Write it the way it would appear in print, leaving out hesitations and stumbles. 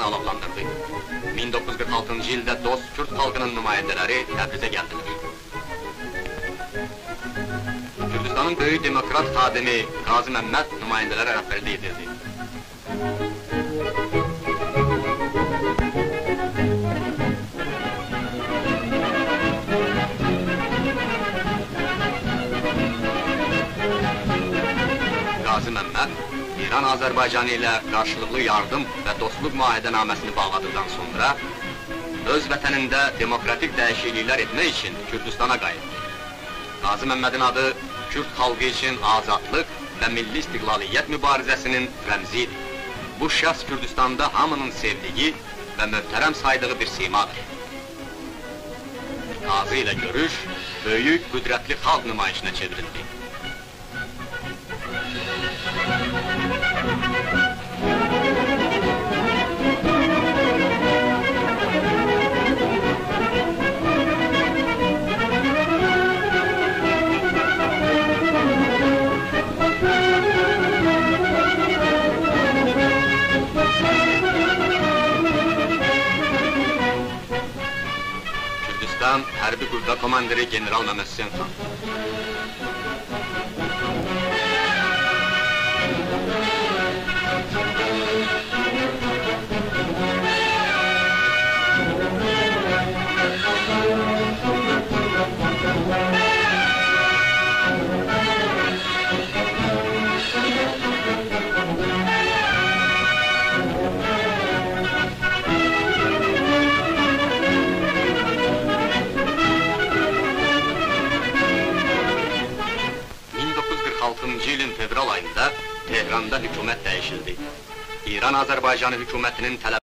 alovlandırdı. 1946-cı ildə dost Kürd xalqının nümayəndələri Təbrizə gəldilər. Kürdistanın böyük demokrat xadimi Qazi Məmməd nümayəndələrə rəhbərlik edirdi. Qazi Məmməd, İran Azərbaycanı ilə qarşılıqlı yardım və dostluq müahidənaməsini bağladıqdan sonra öz vətənində demokratik dəyişikliklər etmək üçün Kürdistana qayıtdı. Qazi Məmmədin adı Kürd xalqı üçün azadlıq və milli istiqlaliyyət mübarizəsinin rəmzi idi. Bu şəxs Kürdistanda hamının sevdiyi və möhtərəm saydığı bir simadır. Qazi ilə görüş böyük, qüdrətli xalq nümayişinə çevrildi. Kürdistan Hərbi Qüvvə Komandiri General Məmməd Hüseyn xan. İlin fevral ayında Tehranda hökumət dəyişildi. İran Azərbaycanı hökumətinin tələb